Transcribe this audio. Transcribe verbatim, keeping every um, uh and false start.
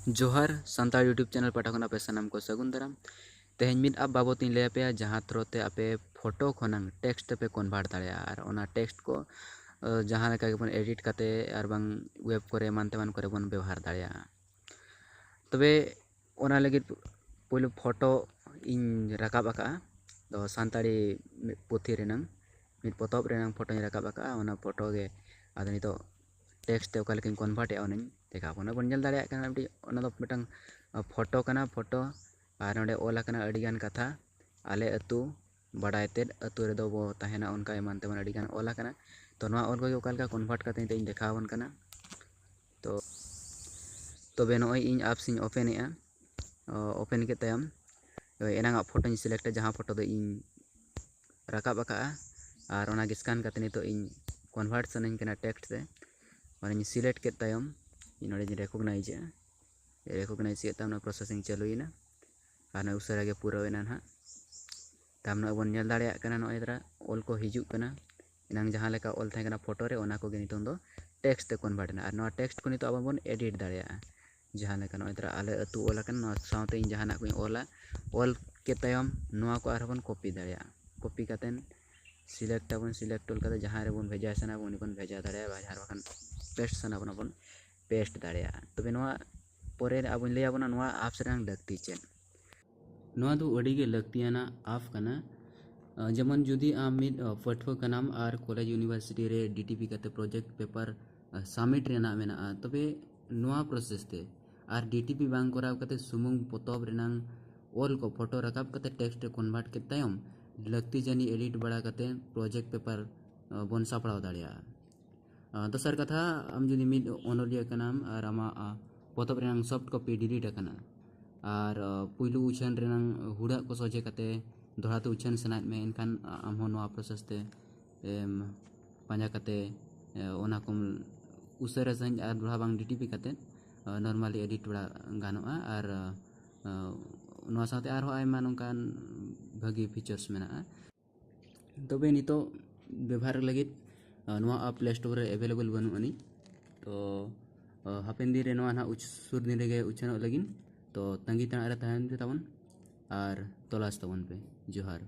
ᱡᱚᱦᱟᱨ, Santal YouTube channel ᱯᱟᱦᱴᱟ ᱠᱷᱚᱱ ᱟᱯᱮ ᱥᱟᱱᱟᱢ ᱠᱚ ᱥᱟᱹᱜᱩᱱ ᱫᱟᱨᱟᱢ᱾ ᱛᱮᱦᱮᱧ ᱢᱤᱫ app ᱵᱟᱵᱚᱛ ᱤᱧ ᱞᱟᱹᱭ ᱟᱯᱮᱭᱟ, ᱡᱟᱦᱟᱸ through ᱛᱮ ᱟᱯᱮ ᱯᱷᱳᱴᱳ ᱠᱷᱚᱱᱟᱝ text ᱛᱮᱯᱮ convert ᱫᱟᱲᱮᱭᱟᱜᱼᱟ᱾ ᱟᱨ ᱚᱱᱟ text ᱠᱚ ᱡᱟᱦᱟᱸ ᱞᱮᱠᱟ ᱜᱮᱵᱚᱱ edit ᱠᱟᱛᱮ ᱟᱨ ᱵᱟᱝ web ᱠᱚᱨᱮ ᱮᱢᱟᱱ ᱛᱮᱢᱟᱱ ᱠᱚᱨᱮ ᱵᱚᱱ ᱵᱮᱵᱚᱦᱟᱨ ᱫᱟᱲᱮᱭᱟᱜᱼᱟ᱾ ᱛᱚᱵᱮ ᱚᱱᱟ ᱞᱟᱹᱜᱤᱫ ᱯᱳᱭᱞᱳ ᱯᱷᱳᱴᱳ ᱤᱧ ᱨᱟᱠᱟᱵ ᱟᱠᱟᱫᱼᱟ᱾ ᱫᱚ ᱥᱟᱱᱛᱟᱲᱤ ᱯᱩᱛᱷᱤ ᱨᱮᱱᱟᱝ, ᱢᱤᱫ ᱯᱚᱛᱚᱵ ᱨᱮᱱᱟᱝ ᱯᱷᱳᱴᱳᱧ ᱨᱟᱠᱟᱵ ᱟᱠᱟᱫᱼᱟ᱾ ᱚᱱᱟ ᱯᱷᱳᱴᱳ ᱜᱮ ᱟᱫᱚ ᱱᱤᱛᱚᱜ text ᱛᱮ ᱚᱠᱟ ᱞᱮᱠᱟᱧ convert ᱮᱫᱼᱟ, ᱚᱱᱟᱧ ᱫᱮᱠᱷᱟᱣ ᱟᱵᱚᱱᱟ᱾ ᱵᱚᱱ ᱧᱮᱞ ᱫᱟᱲᱮᱭᱟᱜ ᱠᱟᱱᱟ, ᱢᱤᱫᱴᱤᱡ, ᱚᱱᱟ ᱫᱚ ᱢᱤᱫᱴᱟᱝ ᱯᱷᱳᱴᱳ ᱠᱟᱱᱟ, ᱯᱷᱳᱴᱳ᱾ ᱟᱨ ᱱᱚᱰᱮ ᱚᱞ ᱟᱠᱟᱱᱟ ᱟᱹᱰᱤᱜᱟᱱ ᱠᱟᱛᱷᱟ, "ᱟᱞᱮ ᱟᱹᱛᱩ ᱵᱟᱰᱟᱭ ᱛᱮᱫ ᱟᱹᱛᱩ ᱨᱮᱫᱚ ᱵᱚ ᱛᱟᱦᱮᱱᱟ", ᱚᱱᱠᱟ ᱮᱢᱟᱱ ᱛᱮᱢᱟᱱ ᱟᱹᱰᱤᱜᱟᱱ ᱚᱞ ᱟᱠᱟᱱᱟ᱾ ᱛᱚ, ᱱᱚᱣᱟ ᱚᱞ ᱠᱚᱜᱮ ᱚᱠᱟ ᱞᱮᱠᱟ convert ᱠᱟᱛᱮ ᱱᱤᱛᱚᱜ ᱤᱧ ᱫᱮᱠᱷᱟᱣ ᱟᱵᱚᱱ ᱠᱟᱱᱟ᱾ ᱛᱚ, ᱛᱚᱵᱮ ᱱᱚᱜᱼᱚᱭ ᱤᱧ apps ᱤᱧ open ᱮᱫᱼᱟ᱾ Open ᱠᱮᱫ ᱛᱟᱭᱚᱢ, ᱮᱱᱟᱝ ᱟᱜ ᱯᱷᱳᱴᱳᱧ ᱥᱤᱞᱮᱠᱴᱟ, ᱡᱟᱦᱟᱸ ᱯᱷᱳᱴᱳ ᱫᱚ ᱤᱧ ᱨᱟᱠᱟᱵ ᱟᱠᱟᱫᱼᱟ᱾ ᱟᱨ ᱚᱱᱟᱜᱮ scan ᱠᱟᱛᱮ ᱱᱤᱛᱚᱜ ᱤᱧ convert ᱥᱟᱱᱟᱧ ᱠᱟᱱᱟ text ᱛᱮ᱾ ᱚᱱᱟᱧ ᱥᱤᱞᱮᱠᱴ ᱠᱮᱫ ᱛᱟᱭᱚᱢ, ᱤᱧ ᱱᱚᱰᱮᱧ recognizeᱮᱫᱼᱟ᱾ Recognize ᱠᱮᱫ ᱛᱟᱭᱚᱢ ᱱᱚᱣᱟ processing ᱪᱟᱹᱞᱩᱭᱮᱱᱟ᱾ ᱟᱨ ᱱᱚᱜᱼᱚᱭ ᱩᱥᱟᱹᱨᱟ ᱜᱮ ᱯᱩᱨᱟᱹᱣ ᱮᱱᱟ ᱱᱟᱦᱟᱜ᱾ ᱛᱟᱭᱚᱢ ᱱᱚᱜᱼᱚᱭ ᱵᱚᱱ ᱧᱮᱞ ᱫᱟᱲᱮᱭᱟᱜ ᱠᱟᱱᱟ, ᱱᱚᱜᱼᱚᱭ ᱛᱟᱨᱟ ᱚᱞ ᱠᱚ ᱦᱤᱡᱩᱜ ᱠᱟᱱᱟ᱾ ᱮᱱᱟᱝ ᱡᱟᱦᱟᱸ ᱞᱮᱠᱟ ᱚᱞ ᱛᱟᱦᱮᱸ ᱠᱟᱱᱟ ᱯᱷᱳᱴᱳ ᱨᱮ, ᱚᱱᱟ ᱠᱚᱜᱮ ᱱᱤᱛᱚᱝ ᱫᱚ text ᱛᱮ convert ᱮᱱᱟ᱾ ᱟᱨ ᱱᱚᱣᱟ text ᱠᱚ ᱱᱤᱛᱚᱜ ᱟᱵᱚ ᱵᱚᱱ edit ᱫᱟᱲᱮᱭᱟᱜᱼᱟ᱾ ᱡᱟᱦᱟᱸ ᱞᱮᱠᱟ ᱱᱚᱜᱼᱚᱭ ᱛᱟᱨᱟ "ᱟᱞᱮ ᱟᱹᱛᱩ" ᱚᱞ ᱟᱠᱟᱱᱟ, ᱱᱚᱣᱟ ᱥᱟᱶᱛᱮ ᱤᱧ ᱡᱟᱦᱟᱱᱟᱜ ᱠᱚᱧ ᱚᱞᱟ, ᱚᱞ ᱠᱮᱫ ᱛᱟᱭᱚᱢ ᱱᱚᱣᱟ ᱠᱚ ᱟᱨᱦᱚᱸ ᱵᱚᱱ copy ᱫᱟᱲᱮᱭᱟᱜᱼᱟ᱾ Copy ᱠᱟᱛᱮᱫ select ᱟᱵᱚᱱ, select ᱚᱞ ᱠᱟᱛᱮ ᱡᱟᱦᱟᱸ ᱨᱮᱵᱚᱱ ᱵᱷᱮᱡᱟ ᱥᱟᱱᱟ ᱵᱚᱱ, ᱩᱱᱤ ᱵᱚᱱ ᱵᱷᱮᱡᱟ ᱫᱟᱲᱮᱭᱟᱜᱼᱟ, ᱟᱨ ᱵᱟᱠᱷᱟᱱ paste ᱥᱟᱱᱟ ᱵᱚᱱᱟ ᱵᱚᱱ paste ᱫᱟᱲᱮᱭᱟᱜᱼᱟ᱾ ᱛᱚᱵᱮ ᱱᱚᱣᱟ ᱯᱚᱨᱮ ᱟᱵᱚᱧ ᱞᱟᱹᱭ ᱟᱵᱚᱱᱟ ᱱᱚᱣᱟ apps ᱨᱮᱱᱟᱜ ᱞᱟᱹᱠᱛᱤ ᱪᱮᱫ᱾ ᱱᱚᱣᱟ ᱫᱚ ᱟᱹᱰᱤ ᱜᱮ ᱞᱟᱹᱠᱛᱤᱭᱟᱱᱟᱜ app ᱠᱟᱱᱟ᱾ ᱟᱸ, ᱡᱮᱢᱚᱱ ᱡᱩᱫᱤ ᱟᱢ ᱢᱤᱫ, ᱟᱸ, ᱯᱟᱹᱴᱷᱩᱣᱟᱹ ᱠᱟᱱᱟᱢ ᱟᱨ ᱠᱚᱞᱮᱡᱽ ᱤᱭᱩᱱᱤᱵᱷᱟᱨᱥᱤᱴᱤ ᱨᱮ DTP ᱠᱟᱛᱮ project paper, ᱟᱸ, submit ᱨᱮᱱᱟᱜ ᱢᱮᱱᱟᱜᱼᱟ, ᱛᱚᱵᱮ ᱱᱚᱣᱟ process ᱛᱮ ᱟᱨ DTP ᱵᱟᱝ ᱠᱚᱨᱟᱣ ᱠᱟᱛᱮ ᱥᱩᱢᱩᱝ ᱯᱚᱛᱚᱵ ᱨᱮᱱᱟᱝ ᱚᱞ ᱠᱚ ᱯᱷᱳᱴᱳ ᱨᱟᱠᱟᱵ ᱠᱟᱛᱮ text ᱨᱮ convert ᱠᱮᱫ ᱛᱟᱭᱚᱢ ᱞᱟᱹᱠᱛᱤ ᱡᱟᱹᱱᱤᱡ edit ᱵᱟᱲᱟ ᱠᱟᱛᱮ project paper, ᱟᱸ, ᱵᱚᱱ ᱥᱟᱯᱲᱟᱣ ᱫᱟᱲᱮᱭᱟᱜᱼᱟ᱾ ᱟᱸ, ᱫᱚᱥᱟᱨ ᱠᱟᱛᱷᱟ, ᱟᱢ ᱡᱩᱫᱤ ᱢᱤᱫ ᱚᱱᱚᱞᱤᱭᱟᱹ ᱠᱟᱱᱟᱢ ᱟᱨ ᱟᱢᱟᱜ, ᱟᱸ, ᱯᱚᱛᱚᱵ ᱨᱮᱱᱟᱝ soft copy delete ᱟᱠᱟᱱᱟ ᱟᱨ, ᱟᱸ, ᱯᱩᱭᱞᱩ ᱩᱪᱷᱟᱹᱱ ᱨᱮᱱᱟᱝ ᱦᱩᱲᱟᱹᱜ ᱠᱚ ᱥᱚᱡᱷᱮ ᱠᱟᱛᱮ ᱫᱚᱦᱲᱟ ᱛᱮ ᱩᱪᱷᱟᱹᱱ ᱥᱟᱱᱟᱭᱮᱫ ᱢᱮᱭᱟ, ᱮᱱᱠᱷᱟᱱ, ᱟᱸ, ᱟᱢ ᱦᱚᱸ ᱱᱚᱣᱟ process ᱛᱮ, ᱮᱢ, ᱯᱟᱸᱡᱟ ᱠᱟᱛᱮ, ᱮ, ᱚᱱᱟ ᱠᱚᱢ ᱩᱥᱟᱹᱨᱟ ᱥᱟᱺᱦᱤᱡ ᱟᱨ ᱫᱚᱦᱲᱟ ᱵᱟᱝ DTP ᱠᱟᱛᱮ, ᱟᱸ, normally edit ᱵᱟᱲᱟ ᱜᱟᱱᱚᱜᱼᱟ᱾ ᱟᱨ, ᱟᱸ, ᱱᱚᱣᱟ ᱥᱟᱶᱛᱮ ᱟᱨᱦᱚᱸ ᱟᱭᱢᱟ ᱱᱚᱝᱠᱟᱱ ᱵᱷᱟᱹᱜᱤ features ᱢᱮᱱᱟᱜᱼᱟ᱾ ᱛᱚᱵᱮ ᱱᱤᱛᱚᱜ ᱵᱮᱵᱷᱟᱨ ᱞᱟᱹᱜᱤᱫ, ᱟᱸ, ᱱᱚᱣᱟ app Play Store ᱨᱮ available ᱵᱟᱹᱱᱩᱜ ᱟᱹᱱᱤᱡ᱾ ᱛᱚ ᱦᱟᱯᱮᱱ ᱫᱤᱱ ᱨᱮ ᱱᱚᱣᱟ ᱱᱟᱦᱟᱜ ᱩᱪ-, ᱥᱩᱨ ᱫᱤᱱ ᱨᱮᱜᱮ ᱩᱪᱷᱟᱹᱱᱚᱜ ᱞᱟᱹᱜᱤᱫ᱾ ᱛᱚ ᱛᱟᱺᱜᱤ ᱛᱟᱲᱟᱜ ᱨᱮ ᱛᱟᱦᱮᱱ ᱯᱮ ᱛᱟᱵᱚᱱ ᱟᱨ ᱛᱚᱞᱟᱥ ᱛᱟᱵᱚᱱ ᱯᱮ᱾ ᱡᱚᱦᱟᱨ᱾